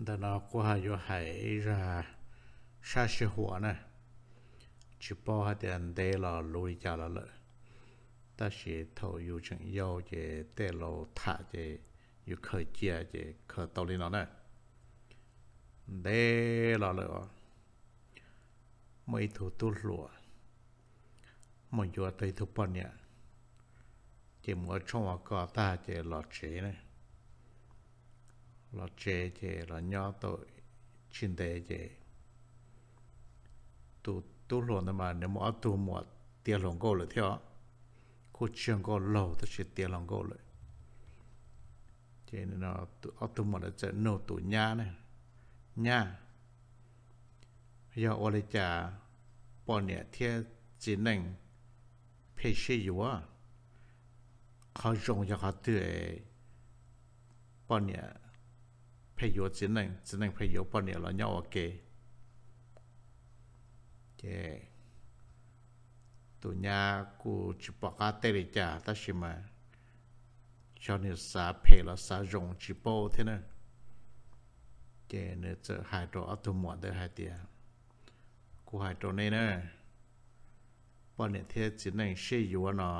Ntawm no kuv ho yuav hais ib zaj sab sij huam na, tsis paub hais tias ntev los luv li cas los lawm, tab sis thaum yus tseem yau ces tej laus tham ces yus khaws cia ces khaws tau li no na. Ntev los lawm, muaj ib tug tub hluas mus yuav tau ib tug poj niam, ces mus ua tshoob ua kos tag ces los tsev na. Los tsev ces los nyob tau tsis ntev ces tus tub hluas ntawd mas nws muaj ob tug muam tiav hluas nkauj lawm thiab, kuj tsis yog nkauj laug tab sis tiav hluas nkauj lawm. Ces ob tug muam ntawd txawm nug tus nyab na, nyab, yog ua li cas poj niam thiab txiv neej pheej sib yuav? Qhov zoo yog qhov twg poj niam pheej yuav txiv neej, txiv neej pheej yuav poj niam los nyob ua ke? Ces tus nyab kuj tsis pom qab teb li cas tab sis mas xyov nws xav phem los xav zoo tsis paub thiab na. Ces nws txawm hais rau ob tug muam ntawd hais tias, kuv hais rau nej na, poj niam thiab txiv neej sib yuav no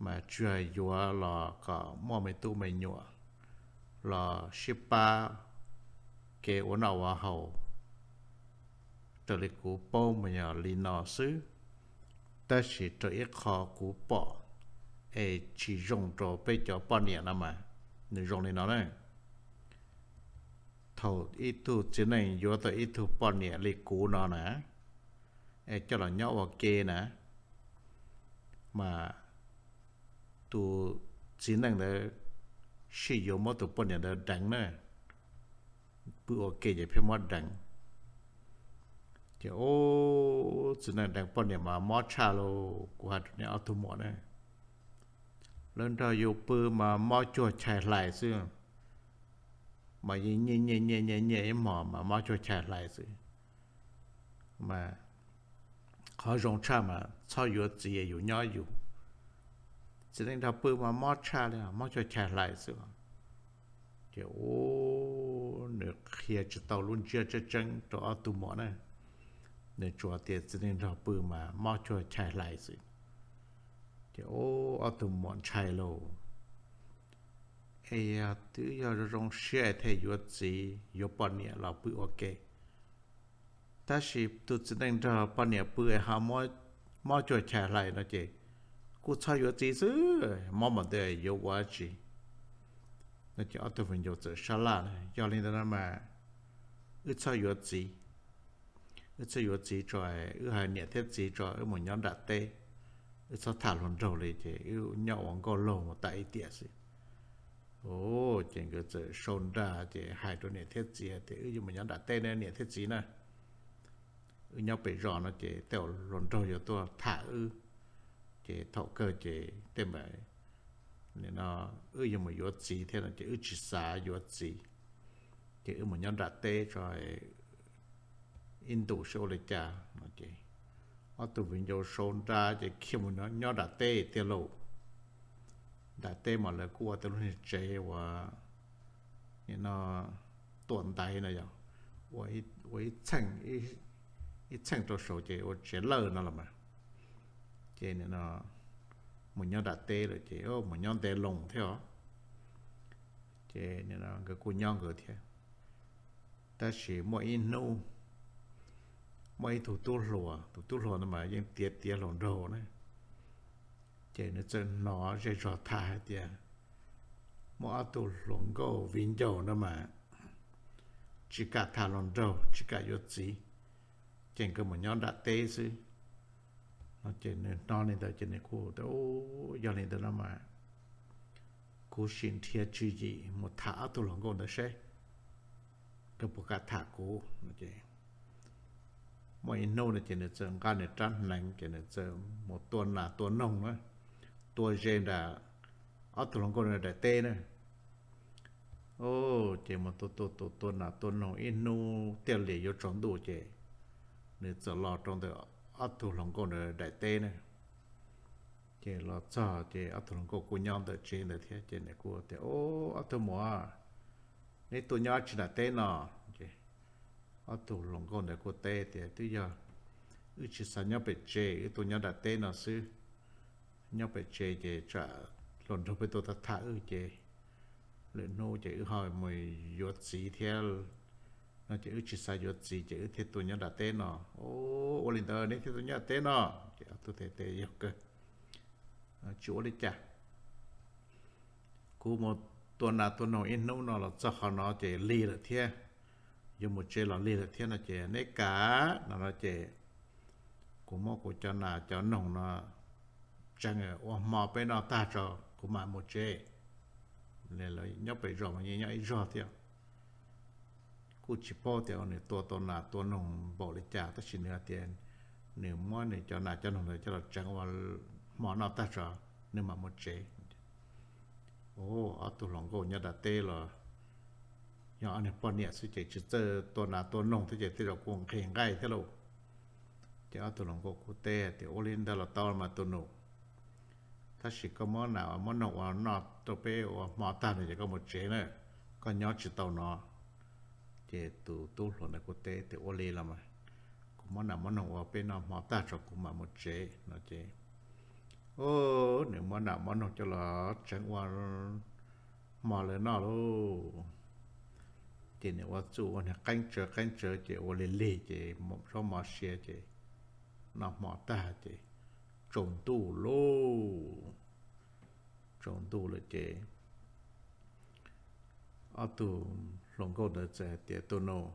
mas tsuas yuav los kom muaj me tub me nyuam los sib pab kev ua noj ua haus. Raws li kuv paub mas yog li no xwb, tab sis raws ib qho kuv pom es tsis zoo rau peb cov poj niam no mas nws zoo li no na. Thaum ib tug txiv neej yuav tau ib tug poj niam li kuv no na, es coj los nyob ua ke na, mas tus txiv neej ntawd sib yuav muab tus poj niam ntawd deev na, pw ua ke ces pheej muab deev. Ces ub, txiv neej deev poj niam mas mob tshaj lauj, kuv hais rau nej ob tug muam na. Lawv nrog yus pw mas mob cuag chais hlais xwb, mas yeej nyiaj nyiaj nyiaj nyiaj nyiaj ib hmos mas mob cuag chais hlais xwb. Mas qhov zoo tshaj mas txhob yuav txiv, yus nyob yus, txiv neej nrog pw mas mob tshaj li, mob cuag chais hlais xwb. Ces ub, nws qhia tsis tau lub ntsiab tseeb tseeb rau ob tug muam na, nws tsuas tias txiv neej nrog pw mas mob cuag chais hlais xwb. Ces ub, ob tug muam ntshai lauj, es yog twb yog zoo zoo siab es thiaj yuav txiv yuav poj niam los pw ua ke, tab sis tus txiv neej nrog poj niam pw es ho mob cuag chais hlais no ces kuj txhob yuav txiv xwb, mob npaum ntawd yuav ua dab tsi? No ces ob tug viv ncaus txawm sab laj, yog li ntawd no mas wb txhob yuav txiv, wb txhob yuav txiv tso, wb hais niam thiab txiv tso wb mus nyob nram teb, wb txhob tham hluas nraug li ces wb nyob ua nkauj laug mus tas ib tiam xwb. Ces nkawd txawm sau nra ces hais rau niam thiab txiv tias wb yuav mus nyob nram teb na niam thiab txiv na, wb nyob pem zos no ces tej hluas nraug yuav tuaj tham wb, ces thaum kawg ces tej npam no wb yuav mus yuav txiv thiab no ces wb tsis xav yuav txiv, ces wb mus nyob nram teb tso ib ntus seb ua li cas no ces ob tug viv ncaus sau nra ces khiav mus nyob nram teb tiag lauj. Nram teb mas lawv kuj ua tej lub niag tsev uas nim no tuam ntaiv no yog, ua ib txheej rau saud ces ua tsev lawj no los mas. Ces nim no mus nyob nram teb lawm ces mus nyob ntev loo thiab os. Ces nim no nkawd kuj nyob nkawd thiab. Tab sis muaj ib hnub muaj ib tug tub hluas, tus tub hluas no mas yeej tiav tiav hluas nraug na. Ces nws txawm hnov zej zog tham hais tias muaj ob tug hluas nkauj viv ncaus no mas tsis kam tham hluas nraug, tsis kam yuav txiv, ces nkawd mus nyob nram teb xwb no. Ces nws hnov li ntawd ces nws kuj tias, yog li ntawd no mas kuv sim nrhiav tswv yim mus tham ob tug hluas nkauj ntawd seb nkawd puas kam tham kuv no. Muaj ib hnub no ces nws txawm nqa nws rab hneev ces nws txawm mus tua nas tua noog na, tua ze nram ob tug hluas nkauj daim teb na. Ces mus tua tua tua tua nas tua noog ib hnub tiaj li yuav tsaus ntuj ces nws txawm los rau ntawm ob tug hluas nkauj ntawd daim teb na. Ces los txog ces ob tug hluas nkauj kuj nyob ntawm tsev ntawd thiab ces nws kuj tias, ob tug muam, Neb tuaj nyob tsi nram teb no? Ob tug hluas nkauj ntawd kuj teb tias, Twb yog wb tsis xav nyob pem tsev, wb tuaj nyob nram teb no xwb. Nyob pem tsev ces tsam hluas nraug peb tuaj tham tham wb ces lwm hnub ces wb ho mus yuav txiv thiab no ces wb tsis xav yuav txiv ces wb thiaj tuaj nyob nram teb no. Ua li ntawd neb thiaj tuaj nyob teb no? Ces ob tug teb tias, Yog kawg, tsis ua li cas. Kuv mus tua nas tua noog ib hnub no los txog qhov no ces lig lawm thiab, yuav mus tsev los lig lawm thiab no ces neb kam no no ces kuv muab kuv cov nas cov noog no tseev ua hmo peb noj tag tso kuv mam mus tsev. Nyob pem zos mas yeej nyob ib zog thiab. Kuj tsis paub tias nws tua tau nas tua noog npaum li cas tab sis nws hais tias nws muab nws cov nas cov noog ntawd coj los tseev ua hmo noj tag tso nws mam mus tsev. Ob tug hluas nkauj nyob nram teb los yog ob niag poj niam xwb ces tsis txawj tua nas tua noog thiab ces tej zaum kuj nqhis nqaij thiab lauj. Ces ob tug hluas nkauj kuj teb tias, Ua li ntawd los tau mas tus nus, tab sis koj muab nas muab noog ua noj rau peb ua hmo tag no ces koj mus tsev na, koj nyob tsis tau no. Ces tus tub hluas ntawd kuj teb tias, Ua li los mas, kuv muab nas muab noog ua peb noj hmo tag tso kuv mam mus tsev no ces, o, nws muab nas muab noog coj los tseev ua hmo lawv noj lauj. Ces nws ua txuj ua niag qeeb tsawv qeeb tsawv ces ua li lig ces zaub mov siav ces noj hmo tag ces tsaus ntuj lauj. Tsaus ntuj lawm ces ob tug hluas nkauj ntawd txawm hais tias, Tus nus,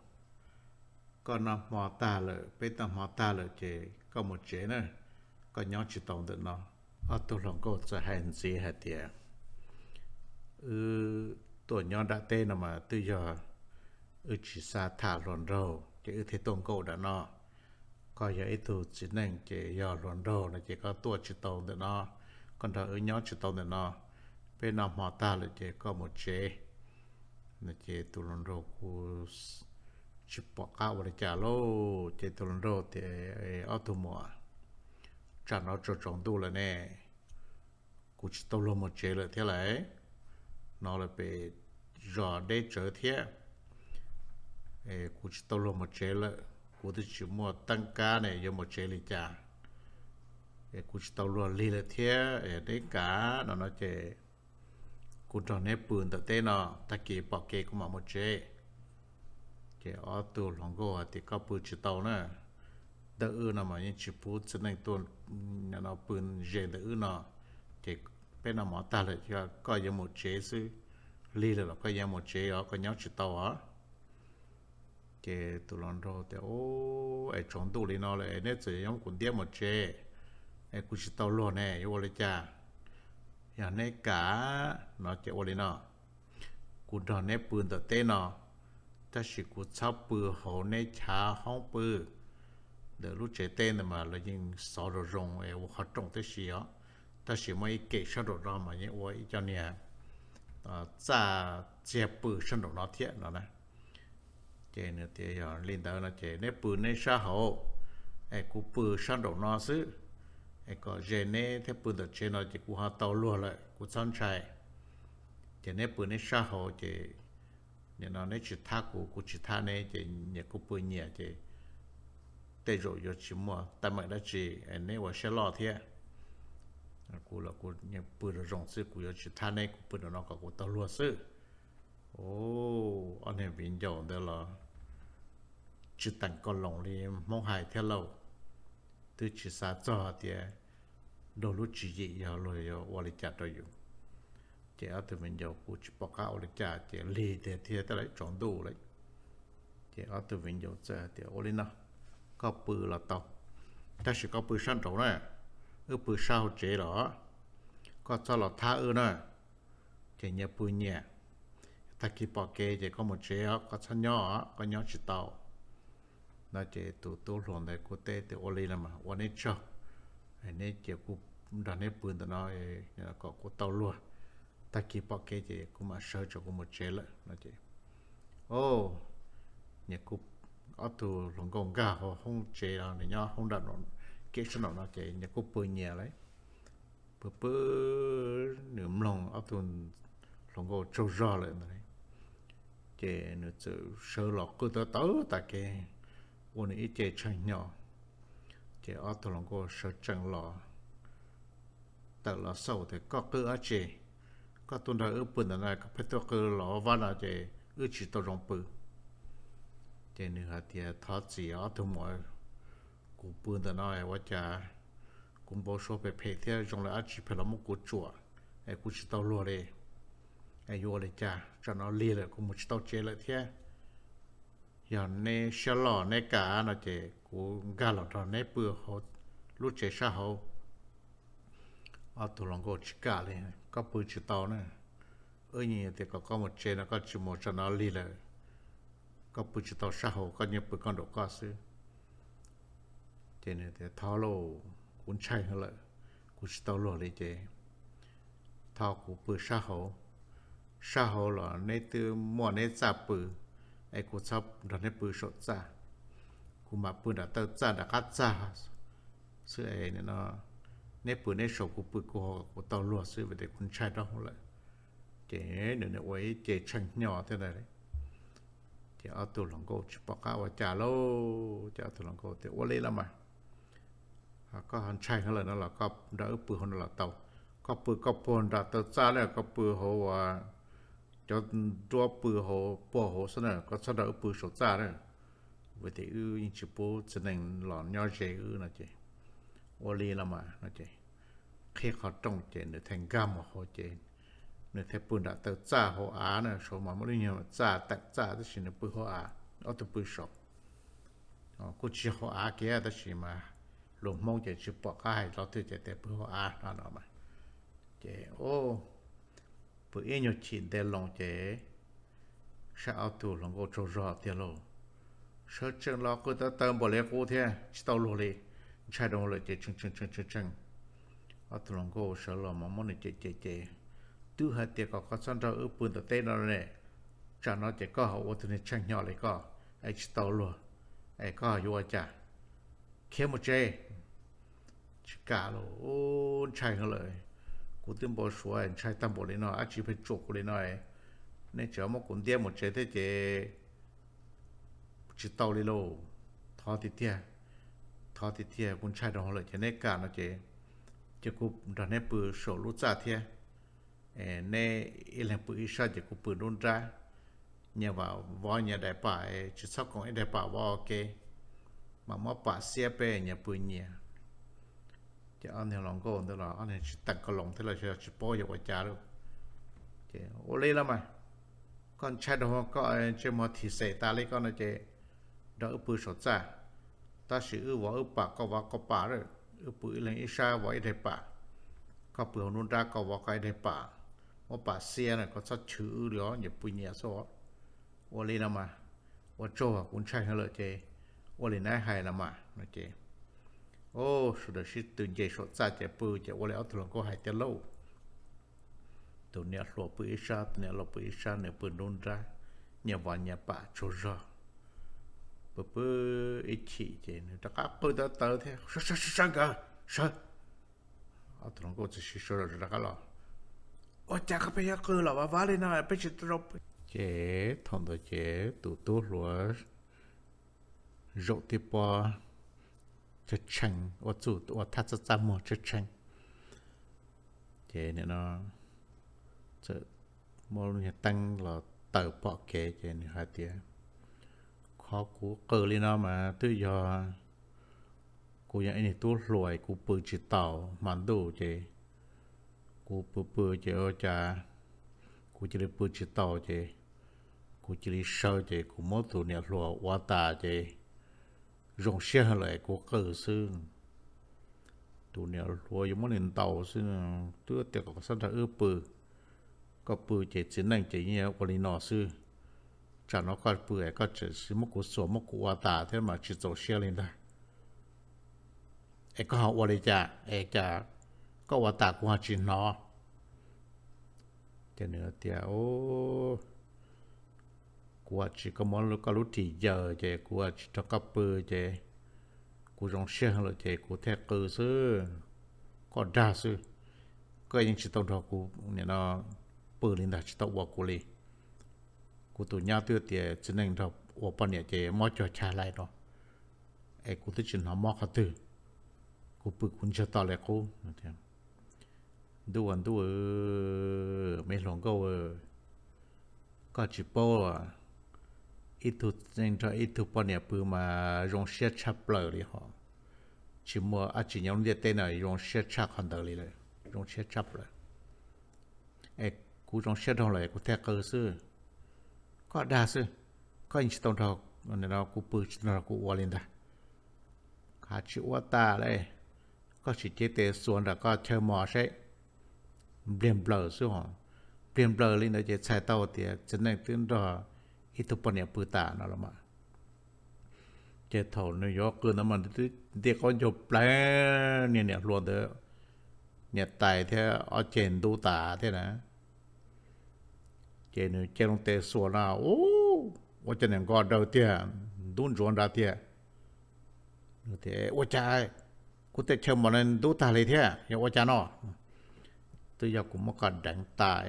koj noj hmo tag lawm, peb noj hmo tag lawm ces koj mus tsev na, koj nyob tsis tau ntawm no. Ob tug hluas nkauj txawm hais ntxiv hais tias, Wb tuaj nyob nram teb no mas twb yog wb tsis xav tham hluas nraug ces wb thiaj tuaj nkaum nram no. Koj yog ib tug txiv neej ces yog hluas nraug no ces koj tuaj tsis tau ntawm no, koj nrog wb nyob tsis tau ntawm no. Peb noj hmo tag lawm ces koj mus tsev no ces tus hluas nraug kuj tsis pom qab ua li cas lauj. Ces tus hluas nraug tias, Ob tug muam, tsam no tsaus tsaus ntuj lawm ne, kuv tsis tau luag mus tsev lawm thiab lauj. No lawm pem zos deb tsawv thiab, kuv tsis tau luag mus tsev lawm, kuv twb tsis muaj teeb kab ne yuav mus tsev li cas. Kuv tsis tau luag lig lawm thiab, neb kam no no ces kuv nrog neb pw ntawm teb no, tag kis pom kev kuv mam mus tsev. Ces ob tug hluas nkauj hais tias, Koj pw tsis tau na, ntawm wb no mas yeej tsis pub txiv neej tuaj no pw ze ntawm wb no. Ces peb noj mov tag lawm, koj yuav mus tsev xwb, lig lawm los koj yuav mus tsev os, koj nyob tsis tau os. Ces tus hluas nraug tias, Es tsaus ntuj li no lawm es neb txawm yuav muab kuv ntiab mus tsev es kuv tsis tau luag ne yuav ua li cas? Yog neb kam no ces ua li no, kuv nrog neb pw ntawm teb no, tab sis kuv txhob pw hauv neb chav hoob pw. Ntawm lub tsev teb ntawd mas lawv yeej xov zoo zoo es ua qhov rooj tib si os, tab sis muaj ib kem sab nraum no mas yeej ua ib co niag txaj txiag pw sab nraum no thiab no na. Ces nws tias, Yog li ntawd no ces neb pw neb sab hauv es kuv pw sab nraum no xwb, es kom ze neb thiab pw ntawm tsev no ces kuv ho tau luag lawm kuv txhob ntshai. Ces neb pw neb sab hauv ces nim no neb tsis thab kuv kuv tsis thab neb ces nyias kuj pw nyias ces tej zaum yuav tsis muaj teeb meem dab tsi, neb ua siab loj thiab. Kuv los kuv pw zoo zoo xwb, kuv yuav tsis thab neb, kuv pw nraum no kom kuv tau luag xwb. Ob niag viv ncaus ntawd los tsis teem ko loos li Hmoob hais thiab lauj, twb tsis xav txog tias nrog lub tswv yim yog luag yuav ua li cas rau yus. Ces ob tug viv ncaus kuj tsis pom qab ua li cas ces lig tiag tiag thiab lawm tsaus ntuj lawm. Ces ob tug viv ncaus txawm hais tias, Ua li no, koj pw los tau, tab sis koj pw sab nraud na, wb pw sab hauv tsev los, koj txhob los thab wb na. Ces nyias pw nyias, tag kis pom kev ces koj mus tsev os, koj txhob nyob os, koj nyob tsis tau. No ces tus tub hluas ntawd kuj teb tias, Ua li los mas ua neb tsaug, neb cia kuv nrog neb pw ntawm no kom kuv tau luag, tag kis pom kev ces kuv mam sawv tso kuv mus tsev lawm no ces, o, nyias kuj, ob tug hluas nkauj nkag hauv hoob tsev los nws nyob hoob nram, kev sab nraum no ces nyias kuj pw nyias lawm. Pw pw, nws mloog ob tug hluas nkauj tsaug zog lawm ntag. Ces nws txawm sawv los qw tawv tawv tas kev ua nws ib ce tshee hnyo. Ces ob tug hluas nkauj sawv tsees los, tawm los xauj tias, Koj qw dab tsi? Koj tuaj nrog wb pw ntawm no, koj pheej tuaj qw los vaj no ces wb tsis tau zoo pw. Ces nws hais tias, Thov txim ob tug muam, kuv pw ntawm no ua cas kuv npau suav phem phem thiab zoo li dab tsi pheej los muab kuv tsuam es kuv tsis tau luag li. Es yuav ua li cas? Tsam no lig lawm kuv mus tsis tau tsev lawm thiab. Yog neb siab loj neb kam no ces kuv nkag los nrog neb pw hauv lub tsev sab hauv. Ob tug hluas nkauj tsis kam li, Koj pw tsis tau na. Wb yeej tias kom koj mus tsev no koj tsis mus, tsam no lig lawm. Koj pw tsis tau sab hauv, koj nyob pw koj nraum koj xwb. Ces nws tias, Thov lauj, kuv ntshai heev lawm, kuv tsis tau luag li ces thov kuv pw sab hauv. Sab hauv los neb twb muaj neb txaj pw, es kuv txhob nrog neb pw saum txaj. Kuv mam pw nram taw txaj nram qab txag xwb es no, neb pw neb saum, kuv pw kuv hauv, kuv tau luag xwb vim tias kuv ntshai rau hauv lawm. Ces nws ua ib ce tshee hnyo thiab ntag. Ces ob tug hluas nkauj tsis pom qab ua cas lauj, ces ob tug hluas nkauj tias, Ua li los mas, koj ntshai heev lawm no los koj nrog wb pw hauv no los tau. Koj pw koj puag nram taw txaj na, koj pw hauv uas cov nruab pw hauv puag hauv xwb na, koj txhob nrog wb pw saum txaj na, vim tias wb yeej tsis pub txiv neej los nyob ze wb no ces. Ua li los mas no ces qhib qhov rooj ces nws thiaj nkag mus hauv ces nws thiaj pw nram taw txaj hauv av na, saum mas muaj lub nyuag txaj teem txaj tab sis nws pw hauv av, ob tug pw saum. Kuj tsis hauv av kiag tab sis mas luag Hmoob ces tsis pom qab hais lo twg ces tias pw hauv av no no mas. Ces pw ib nyuag chim ntev loo ces saib ob tug hluas nkauj tsaug zog tiag lauj, sawv tsees los qw tawv tawv npaum li qub thiab tsis tau luag li, ntshai rau lawm ces tshee tshee tshee tshee tshee. Ob tug hluas nkauj sawv los mas muab nws cem cem cem, Twb hais tias kom koj txhob nrog wb pw ntawm teb no ne, tsam no ces koj ho ua tus niag tshee hnyo li koj, es tsis tau luag, es koj ho yuav ua cas? Khiav mus tsev. Tsis kam los, Ntshai heev lawm, kuv twb npau suav ntshai tag npaum li no, dab tsi pheej tsuam kuv li no, nej tseem muab kuv ntiab mus tsev thiab ces tsis tau li lauj. Thov tiag tiag, thov tiag tiag, kuv ntshai rau hauv lawm ces neb kam no ces, ces kuv nrog neb pw saum lub txaj thiab. Neb ib leeg pw ib sab ces kuv pw nruab nrab. Nyias vam vov nyias daim pam, tsis txhob koom ib daim pam vov ua ke, mas muab pam xiab peb nyias pw nyias. Ces ob niag hluas nkauj ntawd los ob niag tsis teem ko loos thiab los yog tsis paub yog ua cas lauj. Ces ua li los mas, koj ntshai rau koj ntsej muag thim xem tas li koj no ces nrog wb pw saum txaj, tab sis wb vov wb pam koj vov koj pam, wb pw ib leeg ib sab vov ib daim pam, koj pw hauv nruab nrab koj vov koj ib daim pam, muab pam xiab na, koj txhob chwv wb li os, nyias pw nyias xwb. Ua li los mas, ua tsaug, kuv ntshai heev lawm ces ua li neb hais los mas no ces, o, sawv daws sib tw nce saum txaj ces pw ces ua li ob tug hluas nkauj hais tiag lauj. Tus niam hluas pw ib sab, tus niam laus pw ib sab, nws pw nruab nrab, nyias vov nyias pam tsaug zog. Pw pw ib chim ces nws rov qab qw tawv tawv thiab, Sawv, sawv, sawv nkawd, sawv! Ob tug hluas nkauj txawm sib sau rov qab los, Ua cas koj pheej yuav qw los vaj vaj li no, peb tsis tau zoo pw? Ces thaum ntawd ces tus tub hluas zaum tib pob tshee tshee, ua txuj ua thaj txaj txaj muag tshee tshee. Ces nim no txawm muab lub nyuag teeb los taws pom kev ces nws hais tias, Qhov kuv qw li no mas twb yog kuv yog ib niag tub hluas, kuv pw tsis tau, hmo ntuj ces kuv pw pw ces ua cas kuv cia li pw tsis tau ces kuv cia li sawv ces kuv muab tus niam hluas ua tas ces zoo siab lawm kuv qw xwb. Tus niam hluas yuav muab nws ntaus xwb, twb tias kom txhob nrog wb pw, koj pw ces txiv neej ces yeej ua li no xwb. Tsam no koj pw es koj tseem muab kuv xuas muab kuv ua tas thiab mas tsis txaus siab li ntag. Es koj ho ua li cas es cas koj ua tas kuv ho tsis hnov? Ces nws tias, Kuv tsis, koj muab koj lub ris yaws ces kuv tsis nrog koj pw ces kuv zoo siab lawm ces kuv thiaj qw xwb. Koj dag xwb, koj yeej tsis tau nrog kuv nim no pw li ntag, tsis tau ua kuv li. Kuv tus nyab twb tias txiv neej nrog ua poj niam ces mob cuag chais hlais no, es kuv twb tsis hnov mob qhov twg, kuv pw kuv ntsiag to li qub. Ntuj ua ntuj, me hluas nkauj, koj tsis paub, ib tug txiv neej nrog ib tug poj niam pw mas zoo siab tshaj plaws li hos. Tsis muaj dab tsi nyob lub ntiaj teb no zoo siab tshaj qhov ntawd li lawm, zoo siab tshaj plaws. Es kuv zoo siab dhau lawm kuv thiaj qw xwb. Koj dag xwb, koj yeej tsis tau nrog kuv pw, tsis tau nrog kuv ua li ntag. Koj tsis ua tas li, koj tsis cev tes xuas nram koj chaw mos seb. Npliag nplaws xwb hos, npliag nplaws li ntawd ces txhais tau tias txiv neej twb nrog ib tug poj niam pw tas no los mas. Ces thaum nws yuav qw ntawd mas nws twb nti qaub ncaug pleev niag niam hluas ntawd niam tais thiab ob ceg ntub tas thiab na. Ces nws cia loo tes xuas no, ua cas niag nkos daws tiag, ntub ntsuav nrad tiag. Ua cas kuv tej chaw mos no ntub tag li thiab, yog ua cas no? Twb yog kuv muab koj deev tas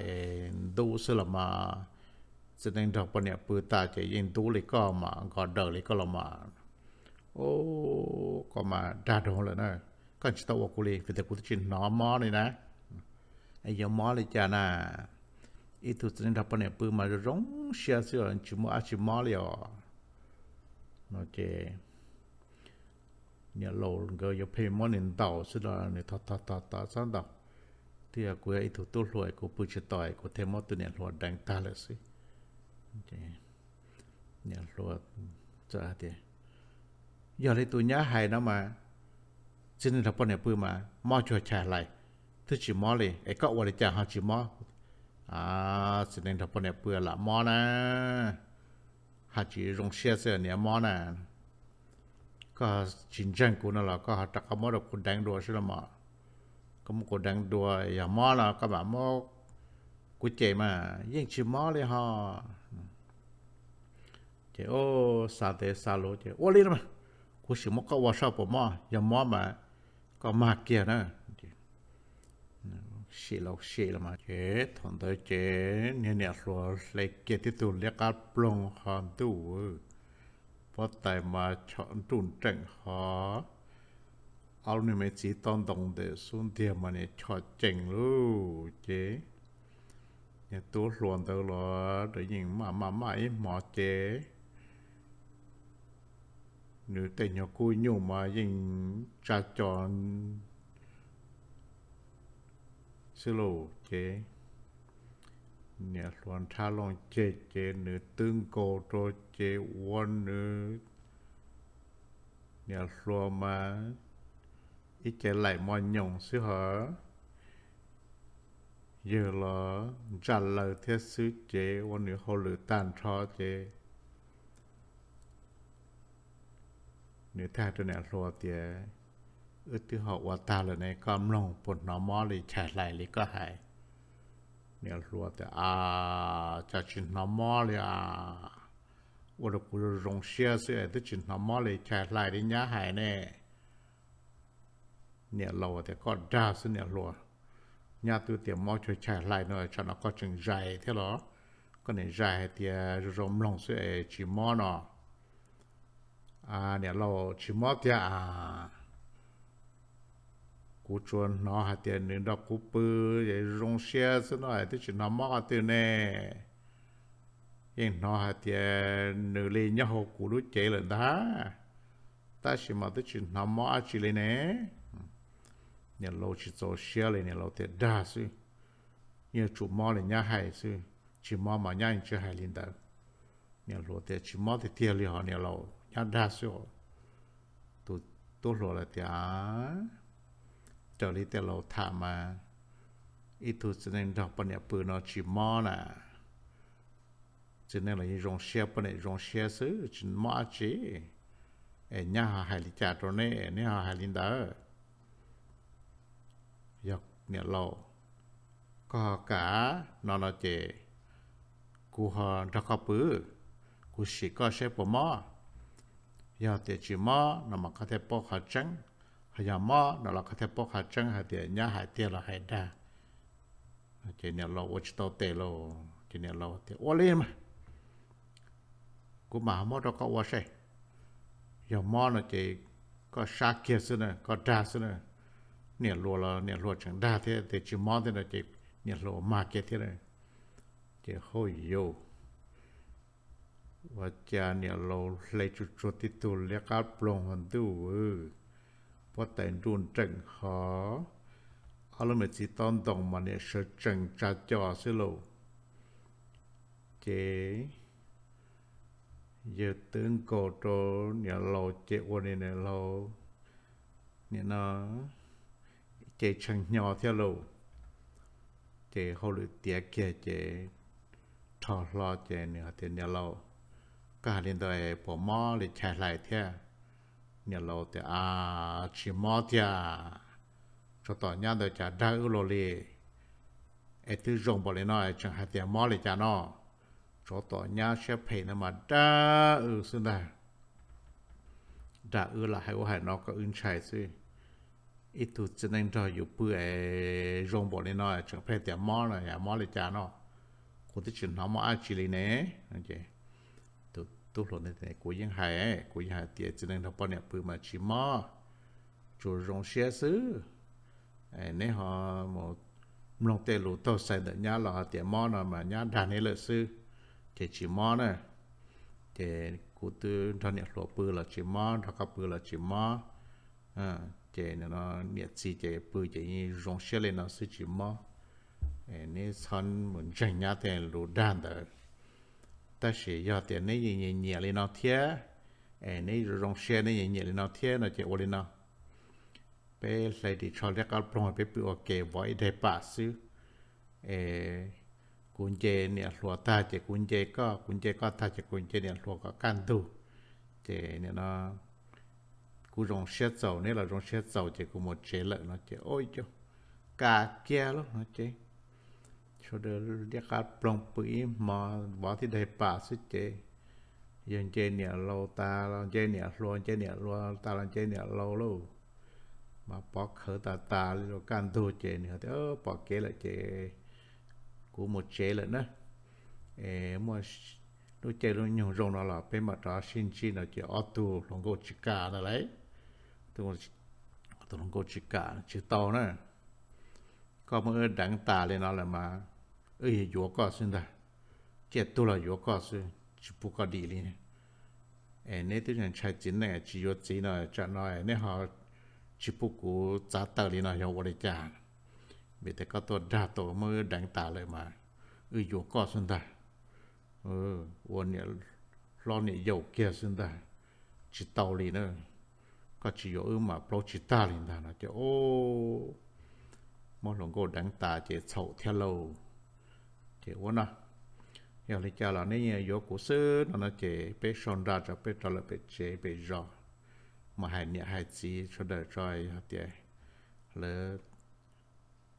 ntub xwb los mas. Txiv neej nrog poj niam pw tas ces yeej ntub li koj mas, nkos daws li koj los mas. Koj mas dag dhau lawm na, koj tsis tau ua kuv li vim tias kuv twb tsis hnov mob li na. Yog mob li cas na? Ib tug txiv neej nrog poj niam pw mas zoo zoo siab xwb, tsis muaj dab tsi mob li os. No ces niam laus nkawd yuav pheej muab nws ntaus xwb los nws tog tog tog tog txhob ntaus. Twb yog kuv yog ib tug tub hluas kuv pw tsis tau kuv thiaj muab tus niam hluas deev tag lawm xwb. Niam hluas txawm hais tias, yog li tus nyab hais no mas, txiv neej nrog poj niam pw mas mob cuag chais hlais, twb tsis mob li es koj ua li cas ho tsis mob? Txiv neej nrog poj niam pw lam mob na, hais tsis zoo siab xwb niam mob na. Koj tsis ntseeg kuv no los koj ho rov qab muab rau kuv deev dua seb los mas. Koj muab kuv deev dua, yog mob no koj mam muab kuv cem mas yeej tsis mob li ho. Ces xav ntev xav luv ces ua li no mas, kuv sim muab koj ua saib puas mob, yog mob mas koj mag kiag na. Sim los sim los mas ces thaum ntawd ces niag niam hluas hle kiag tib tug liab qab ploog ho ntuj, pob tais mas chom nruj nreem ho, ob lub niag me txiv taub ntoo ntawm xub ntiag mas niag chom cees lauj. Ces niag tub hluas ntawd los yeej maj maj maj ib hmos ces nws tej nyuag kuj nyuj mas yeej tsa co xwb lauj. Ces niam hluas nrhab loo ceg ces nws twb nkaus rau ces ua nws niam hluas mas ib ce laim mos nyoos xwb hos, yawg los ntsaj laws thiab xwb ces ua nws hauj lwm tag nrho ces nws thiaj hais rau niam hluas tias, wb twb ho ua tag lawm ne, koj mloog puas hnov mob li chais hlais li koj hais? Niam hluas tias, a, cas tsis hnov mob li a, ua rau kuv zoo siab xwb es twb tsis hnov mob li chais hlais li nyab hais ne. Niam laus tias, koj dag xwb niam hluas, nyab twb tias mob cuag chais hlais no tsam no koj tseem zais thiab los? Koj niam zais hais tias zoo zoo mloog xwb es tsis mob no. Niam laus, tsis mob tiag a, kuv tsuas hnov hais tias nws nrog kuv pw es zoo siab xwb no es twb tsis hnov mob qhov twg ne. Yeej hnov hais tias nws li nyob hauv kuv lub cev lawm ntag, tab sis mas twb tsis hnov mob dab tsi li ne. Niam laus tsis txaus siab li, niam laus tias, dag xwb, yeej yuav tsum mob li nyab hais xwb, tsis mob mas nyab yeej tsis hais li ntawd. Niam hluas tias, tsis mob tiag tiag li hos niam laus, nyab dag xwb os. Tus tub hluas lawm tias, raws li tej laus tham mas ib tug txiv neej nrog poj niam pw no tsis mob na. Txiv neej los yeej zoo siab, poj niam zoo siab xwb tsis mob dab tsi. Es nyab ho hais li cas rau neb es neb ho hais li ntawd? Yog niam laus, koj ho kam no no ces kuv ho nrog koj pw, kuv sim koj seb puas mob. Yog tias tsis mob no mas koj thiaj paub qhov tseeb, ho yog mob no los koj thiaj paub qhov tseeb hais tias nyab hais tiag los hais dag. Ces niam laus ua tsis tau tes lauj, ces niam laus tias, ua li mas, kuv mam ho muab rau koj ua saib. Yog mob no ces koj sab kiag xwb na, koj dag xwb na. Niam hluas los niam hluas tseem dag thiab, tes tsis mob thiab no ces niam hluas mag kiag thiab. Ces hauj yus, ua cas niam laus hle tsuag tsuag tib tug liab qab ploog ua ntuj, puab tais nruj nreem hov, ob lub me txiv tob ntoo mas niam sawv tsees tsa co xwb lauj. Ces yawg twb nkaus rau niam laus ces ua niam laus, nim no ces tshee hnyo thiab lauj. Ces hauj lwm tiav kiag ces rho hlo ces nws hais tias, Niam laus, koj hais li ntawd puas mob li chais hlais thiab? Niam laus tias, A, tsis mob tiag. Tsov tom nyab ntawd cas dag wb luag li, es twb zoo npaum li no tseem hais tias mob li cas no. Tsov tom nyab siab phem no mas dag wb xwb ntag. Dag wb lam hais ub hais no kom wb ntshai xwb. Ib tug txiv neej nrog yus pw es zoo npaum li no tseem pheej tias mob no, yog mob li cas no? Kuv twb tsis hnov mob dab tsi li ne. Tus tub hluas, kuv yeej hais, kuv yeej hais tias txiv neej nrog poj niam pw mas tsis mob, tsuas zoo siab xwb. Neb ho mus mloog tej lus taug xais ntawm nyab los hais tias mob no mas nyab dag neb lawm xwb, ces tsis mob na. Ces kuv twb nrog niam hluas pw los tsis mob, nrog koj pw los tsis mob. Ces niam txiv ces pw ces yeej zoo siab li no xwb tsis mob. Neb txhob mus ntseeg nyab tej lus dag ntawd. Tab sis yog tias neb yeej nyiam nyiam li no thiab, es neb zoo siab neb yeej nyiam li no thiab no ces ua li no, peb hle ris tsho liab qab ploog peb pw ua ke vov ib daim pam xwb. Es kuv nce niam hluas tag ces kuv nce koj, kuv nce koj tag ces kuv nce niam hluas kom kaj ntug. Ces nim no kuv zoo siab txaus neb los zoo siab txaus ces kuv mus tsev lawm no ces ua cas kaj kiag lauj no ces sawv daws liab qab ploog pw ib hmo vov tib daim pam xwb ces yawg nce niam laus tas los nce niam hluas, nce niam hluas tas los nce niam laus lauj. Mas pov khawv tas tas li los kaj ntug ces nws tias, Pom kev lawm ces kuv mus tsev lawm na. Es muaj lub caij lub nyoog zoo no los peb mam rov sib ntsib no ces ob tug hluas nkauj tsis kam ntag lauj. Tus hluas nkauj tsis kam, Tsis tau na, koj muab wb deev tas li no lawm mas wb yuav yuav koj xwb ntag. Ciaj tuag los yuav koj xwb, tsis pub koj dim li. Es neb twb ntshai txiv neej tsis yuav txiv no, tsam no neb ho tsis pub kuv txav taw li no yog ua li cas? Vim tias koj tuaj dag tau muab wb deev tas lawm mas wb yuav koj xwb ntag. Ua niam hlob niam yau kiag xwb ntag, tsis tau li na. Koj tsis yuav wb mas plaub tsis tag li ntag no ces muab hluas nkauj deev tas ces txhaum thiab lauj. Ces ua no, yog li cas los neb yuav kuv xwb no no ces peb sau nra tso peb rov lawm pem tsev pem zos, mas hais niam hais txiv sawv daws tso, yog tias lawv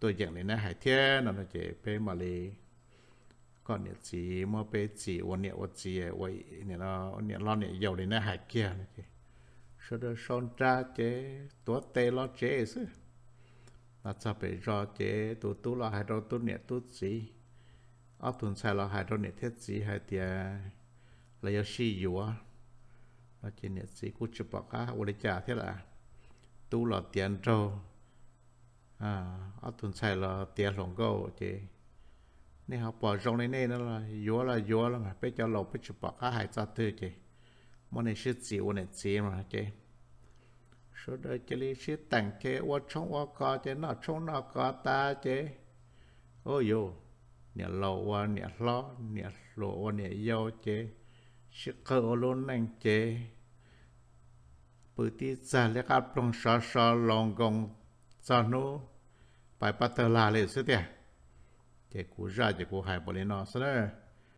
tuaj yeem li neb hais thiab no no ces peb mam li kom niam txiv muab peb txis ua niam ua txiv, ua niam hlob niam yau li neb hais kiag no ces sawv daws sau nra ces tuav tes los tsev xwb. Los txog pem zos ces tus tub los hais rau tub niam tub txiv, ob tug ntxhais los hais rau niam thiab txiv hais tias lawv yuav sib yuav no ces niam txiv kuj tsis pom qab ua li cas thiab lawm. Tub los tiav nraug, ob tug ntxhais los tiav hluas nkauj ces nej ho pom zoo li nej no los yuav los yuav los mas peb cov laus peb tsis pom qab hais txog twg ces muab nej sib txis ua niam txiv mas ces sawv daws cia li sib teem ces ua tshoob ua kos ces noj tshoob noj kos tas ces ua yus, niam laus ua niam hlob, niam hluas ua niam yau ces sib qawg ua lub neej ces pw tib txag liab qab ploog sov so laus nkoos txog hnub pais pab tawg lag li xwb tiag. Ces kuv zaj ces kuv hais npaum li no xwb na.